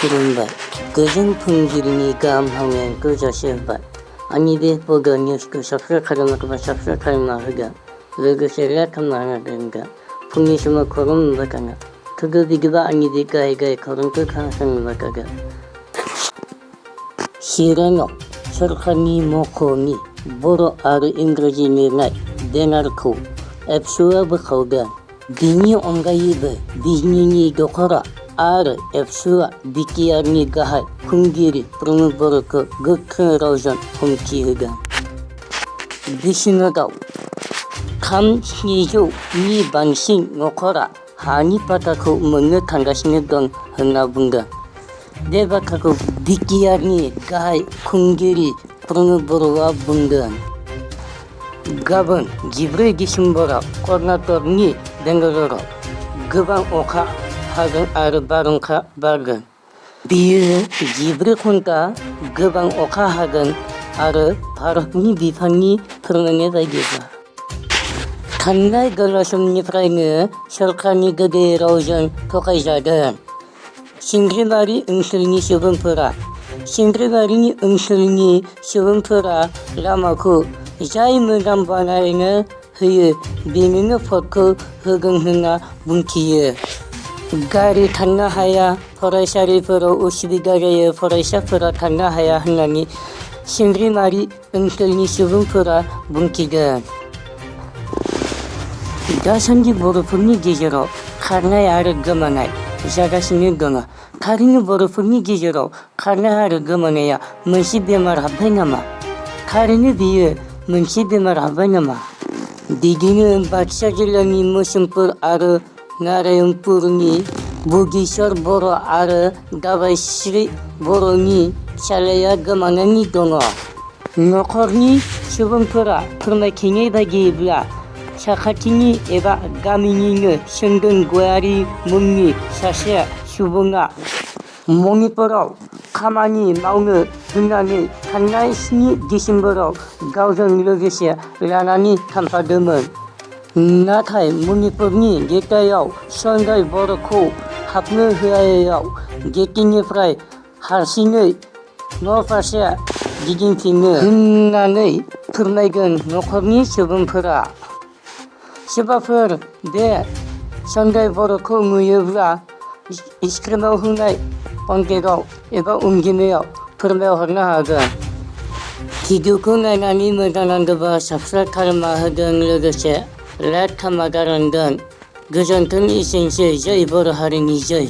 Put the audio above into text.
खुलुमबाय। गोजोन फुंबिलिनि गाहाम हामलायनायखौ जासिहरबाय। आंनि बे बड' निउसखौ साबस्क्राइब खालामाखैबा साबस्क्राइब खालामना होगोन। लोगोसे लाइक खालामना होगोन। फुंनि समाव खौरां मोनबाय थागोन। थेवबो बिदिबा आंनि बे गाहाय खौरांखौ खोनासंनो थागोन। चिराङाव सरकारनि मावख'नि बर' आरो इंराजि लिरनाय बेनारखौ एबसुआ बोखावदों। बिनि अनगायैबो बिजनीनि दख'रा आरो एबसुआ बिटिआरनि गाहाय खुंगिरि प्रमद बर'खौ गोख्रों रावजों हुमखि होदों। बिश्वनाथआव 3,700 नि बांसिन नखरा हानि पाट्टाखौ मोननो थांगासिनो दं होनना बुंदों। बे बाथ्राखौ बिटिआरनि गाहाय खुंगिरि प्रमद बर'आ बुंदों। गाबोन 14 दिसेम्बराव कर्नाटकनि बेंगालराव गोबां अखा हागोन आरो बारहुंखा बारगोन। बेयो 14 घन्टा गोबां अखा हागोन आरो भारतनि बिफाननि फोरमायनाय बायदिब्ला थांनाय गोलाव समनिफ्रायनो सरकारनि गोदै रावजों थगायजादों। सिंग्रिबारि ओनसोलनि सुबुंफोरा लामाखौ जाय मोजां बानायनो होयो बेनोनो भटखौ होगोन होनना बुंथियो। गारि थांनो हाया, फरायसालिफोराव उसुबिदा जायो, फरायसाफोरा थांनो हाया होननानै सिंग्रिबारि ओनसोलनि सुबुंफोरा बुंथिदों। दासान्दि बर'फोरनि गेजेराव खारनाय आरो गोमानाय जागासिनो दङ। थारैनो बर'फोरनि गेजेराव खारनाय आरो गोमानाया मोनसे बेमार हाबबाय नामा? थारैनो बेयो मोनसे बेमार हाबबाय नामा? बिदिनो बाक्सा जिल्लानि मोसोमपुर आरो नारायणपुरनि बुगिस्वर बर' आरो दाबास्रि बर'नि फिसाज्लाया गोमानानै दङ। नखरनि सुबुंफोरा फोरमायथिनाय बायदिब्ला साखाथिनि एबा गामिनिनो सोमदोन गयारी मुंनि सासे सुबुङा मणिपुराव खामानि मावनो होननानै थांनाय 7 दिसेम्बराव गावजों लोगोसे लानानै थांफादोंमोन। नाथाय मणिपुरनि गेटआव सन्जय बर'खौ हाबनो होयैयाव गेटनिफ्राय हारसिङै न'फारसे गिदिंफिनो होननानै फोरमायदों नखरनि सुबुंफोरा। सोरबाफोर बे सन्जय बर'खौ नुयोब्ला स्क्रिनआव होनाय कन्टेक्टआव एबा अनजिमायाव फोरमायहरनो हागोन। भिडिअखौ नायनानै मोजां नांदोंबा साबस्क्राइब खालामना होगोन। लोगोसे लाइक खालामना गालांगोन। गोजोन्थों। एसेनोसै। जय बर' हारिनि जय।